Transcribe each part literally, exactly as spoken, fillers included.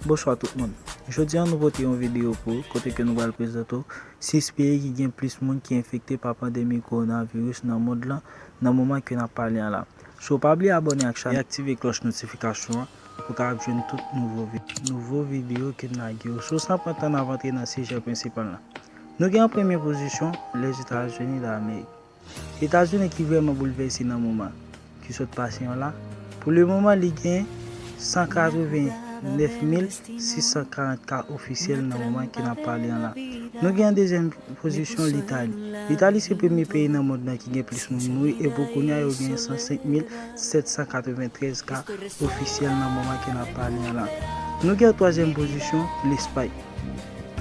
Bonswa tout moun. Jodi a nou pote yon videyo pou ou kote ke nou pral prezante w sis peyi ki gen plis moun ki enfekte pa pandemi kowonaviris nan mond lan nan moman ke n ap pale an la. So pa bliye abòne ak chanèl e aktive klòch notifikasyon an pou w kapab jwenn tout nouvo vi- nouvo videyo ke n lage yo. So san pran tan n ap antre nan sijè prensipal la. Nou gen an premye pozisyon Lèzetazini Damerik. Etazini ki vrèman boulvèse nan moman ki sot pase an la. Pou le moman li gen san katreven nèf mil sis san karant ka ofisyèl nan moman ke n ap pale an la. Nou gen an dezyèm pozisyon Litali. Litali se premye peyi nan mond lan ki gen plis moun mouri e pou kounye a yo gen san senk mil sèt san katreven trèz ka ofisyèl nan moman ke n ap pale an la. Nou gen an twazyèm pozisyon Lespay.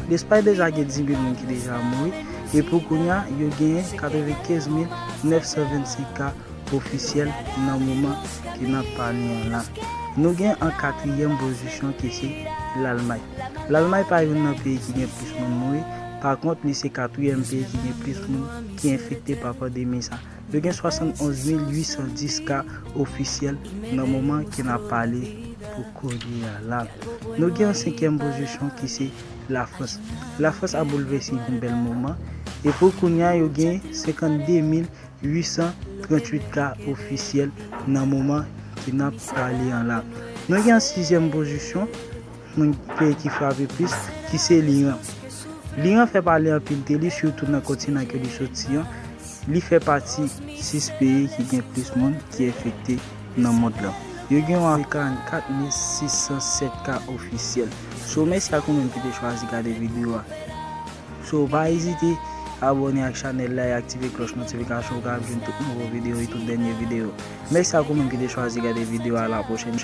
Lespay deja gen dis mil moun ki deja mouri e pou kounye a yo genyen katreven kenz mil nèf san vennsenk ka ofisyèl nan moman ke n ap pale an la. Nou gen an katriyèm pozisyon ki se Lalmay. Lalmay pa youn nan peyi ki gen plis moun mouri, pa kont li se katriyèm peyi ki gen plis moun ki enfekte pa pandemi sa. Yo gen swasannonz mil uit san dis ka ofisyèl nan moman ke n ap pale pou kounye a la. Nou gen an senkyèm pozisyon ki se Lafrans. Lafrans ap boulvèse yon bèl moman e pou kounye a yo gen senkannde mil uit san tranntuit ka ofisyèl nan moman ke n ap pale an la. Nou gen an sizyèm pozisyon, yon peyi ki frape plis ki se Liran. Liran fè pale anpil de li sitou nan kontinan ke li soti an. Li fè pati sis peyi ki gen plis moun ki enfekte nan mond lan. Yo gen yon karannkat mil sis san sèt ka ofisyèl. So mèsi ak ou menm ki te chwazi gade videyo a. So pa ezite abòne ak chanèl la e aktive klòch notifikasyon ou kapab jwenn tout nouvo videyo e tout dènye videyo. Mèsi ak ou menm ki te chwazi gade videyo a, la pwochèn.